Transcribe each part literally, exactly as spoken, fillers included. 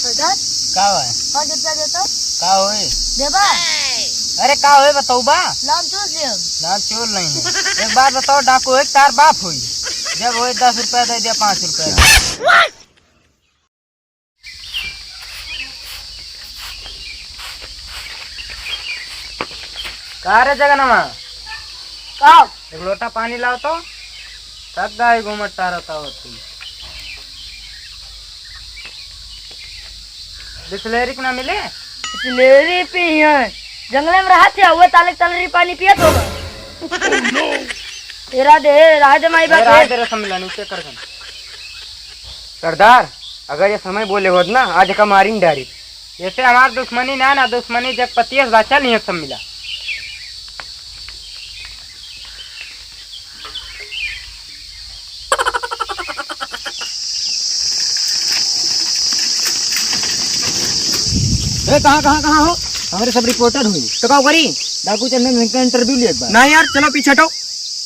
सरदार, का है? पाँच रुपया देता। का होए? देबा? अरे का होए बताऊ बा? लाम चूस लियो। लाम चूस नहीं है। एक बात बताओ डाकू, एक तार बाप हुई, जब होए दस रुपया दे दिया, पाँच रुपया दे। का रे जगनमा? का? एक लोटा पानी लाओ तो। थक गए घूमत टहरत आवत ही। बिसलेरी के ना मिले? बिसलेरी पी है। जंगले में रहत है, वो ताले के तलरी पानी पियत होगा। ए, रहा दे, रहा दे माई बाप ए, रहा है। दे रे सम्मिला, नीचे कर दे। सरदार, अगर ये समय बोले होत ना, आज एका मारी न डारी। ऐसे हमार दुश्मनी ना, ना दुश्मनी जगपतिये से बा, चल यहाँ सम्मिला। ए, कहाँ, कहाँ, कहाँ हो? हमरे सब रिपोर्टर हुई। तो का करी? डाकू चंदन सिंह का इंटरव्यू लिए एक बार। ना यार, चलो पीछे हटो।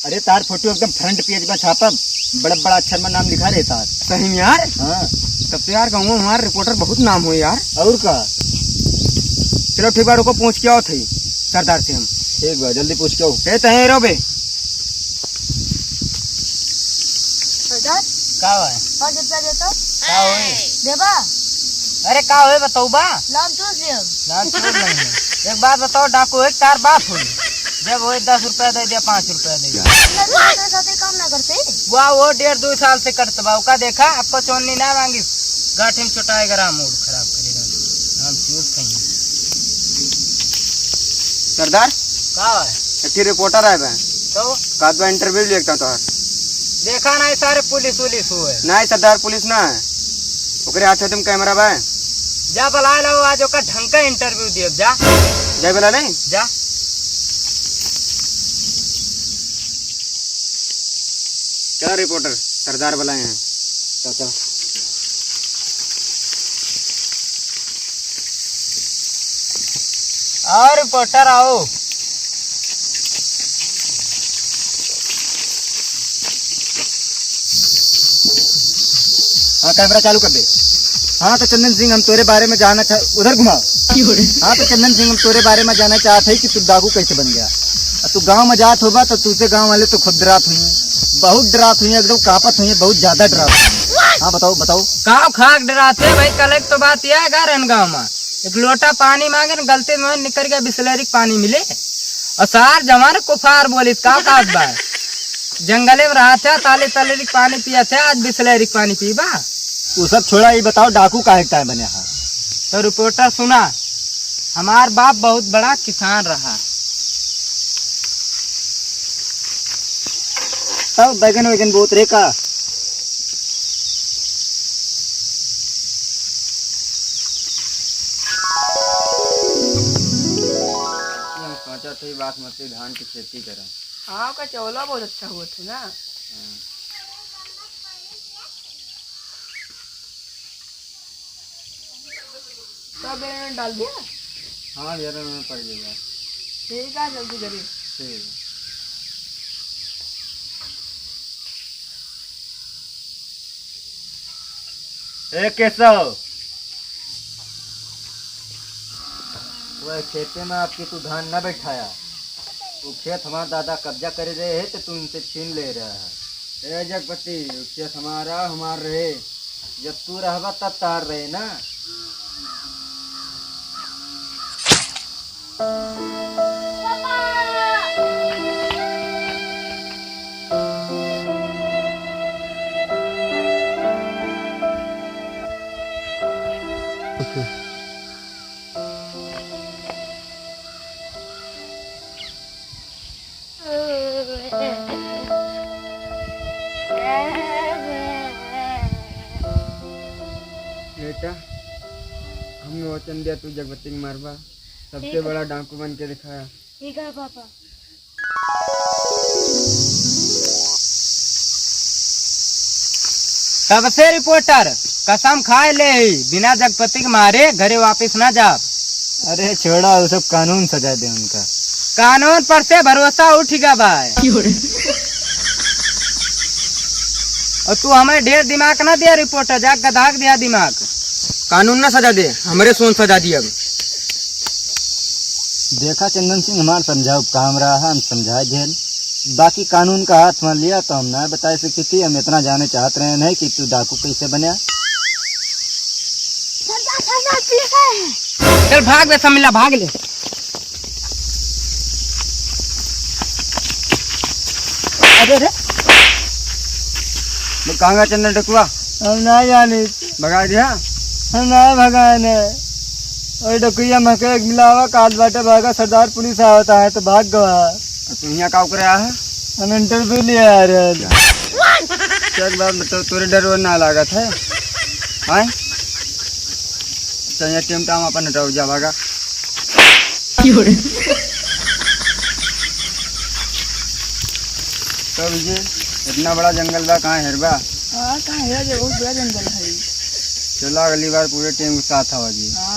अरे तार फोटो एकदम फ्रंट पेज में छापब, बड़ा बड़ा अक्षर में नाम लिखा रहे तार। सही में यार? हाँ। तब तो यार कहूँ हमार रिपोर्टर बहुत नाम हो यार। और का? चलो ठीक बा, रुको, पूछ के आओ थे सरदार से हम। ठीक बा, जल्दी पूछ के आओ। ए, तहे रो बे। सरदार, का बा? पाँच रुपया देता। का होई? देबा? अरे का होई बताऊ बा? लाम चूस लियो। लाम चूस नहीं है। एक बात बताओ डाकू, एक तार बाप हुई, जब होए दस रुपया दे दिया, पाँच रुपया दे दिया। ना तो दूसरे साथे काम ना करते। वाह, वो डेढ़ दो साल से करत बा, ओका देखा, आपको चोन्नी ना मांगी, गाठी में चोटाएगा राम, मूड खराब करेगा। लाम चूस कहीं। सरदार, का है? एक ठे रिपोर्टर आए बा। तो? का तो इंटरव्यू लेता तोहर। देखा नहीं सारे पुलिस उलिस हुए। नहीं सरदार, पुलिस ना है। ओकरे हाथे तुम कैमरा बा। जा बुला लो, आज ओकर ढंग का इंटरव्यू दियो, जा। जा बुला ले। जा। चला रिपोर्टर, सरदार बुलाए हैं। चल, चल। आओ रिपोर्टर, आओ। हाँ, कैमरा चालू कर दे। हाँ, तो चंदन सिंह, हम तोरे बारे में जानना चाह, उधर घुमाओ। हाँ, तो चंदन सिंह, हम तोरे बारे में जानना चाहत है कि तू डाकू कैसे बन गया? अब तू गाँव में जात होबा, तो तुझसे गाँव वाले तो खुद डरात हुई हैं, बहुत डरात हुई हैं, एकदम कांपत हुई हैं, बहुत ज्यादा डरात हुई हैं। हाँ, बताओ, बताओ। काव खाक डराते भाई, कल एक तो बात यह है, गाँव में एक लोटा पानी मांगे न, गलती में निकल गया बिसलेरी के पानी मिले। और सार जवान कुफार बोलित, का बात बा? जंगले में रहत है, ताले तलेरी के पानी पियत है, आज बिसलेरी के पानी पीबा? वो सब छोड़ा, ये बताओ डाकू काहे के टाइम बने हा? तो रिपोर्टर सुना, हमार बाप बहुत बड़ा किसान रहा। तब बैगन वैगन बोत रहे का? हम सोचा थे बासमती धान की खेती करें। हाँ, का चौला बहुत अच्छा हुआ था ना। हाँ। तो बेलन में डाल दिया? हाँ, बेलन में पड़ गया। ठीक है, जल्दी करिए। ठीक है। ए केशव, वह खेते में आपके तू धान ना बैठाया, वो खेत हमार दादा कब्जा करे रहे है तो तू उनसे छीन ले रहा है। ए जगपति, वो खेत हमारा, हमार रहे, जब तू रहबा तब तार रहे ना। बेटा, हमने वचन दिया तू जगपति के मारबा, सबसे ठीक है। बड़ा डाकू बन के दिखाया। ठीक है पापा। तब से रिपोर्टर कसम खाए ले ही, बिना जगपति के मारे घरे वापस ना जाब। अरे छोड़ा, वो सब कानून सजा दे उनका। कानून पर से भरोसा उठ गया भाई। और तू हमें ढेर दिमाग ना दिया रिपोर्टर, जा गधा के दिया दिमाग। कानून ना सजा दे, हमरे सोन सजा दी अब। देखा चंदन सिंह, हमार समझाउब काम रहा है, हम समझाए देन। बाकी कानून का हाथ में लिया तो हम ना बताए सकी थी। हम इतना जाने चाहत रहे नहीं कि तू डाकू कैसे बन्या। सरदार, सरदार, पुलिस आए हैं। चल भाग बे, सब मिला भाग ले। अरे रे। वो कहाँ गया चंदन डकुआ? हम ना जानी। भगा दिया? हम ना भगाए ने। ओए डकुइया, मके एक मिलावा, काल बाटे भागा, सरदार पुलिस आवता है तो भाग गवा। और तू यहाँ का करे आया है? हम interview लिए आ रहे हैं। चल बाप, तो तोरे डर वर ना लागत है। हाँ? चल, ये टेम टाम अपन हटाओ, जा भागा। तब ये इतना बड़ा जंगल बा, कहाँ हेरबा? हाँ, कहाँ हेरा जे, बहुत बड़ा जंगल है। चला, अगली बार पूरे टेम के साथ आवा जी। हाँ।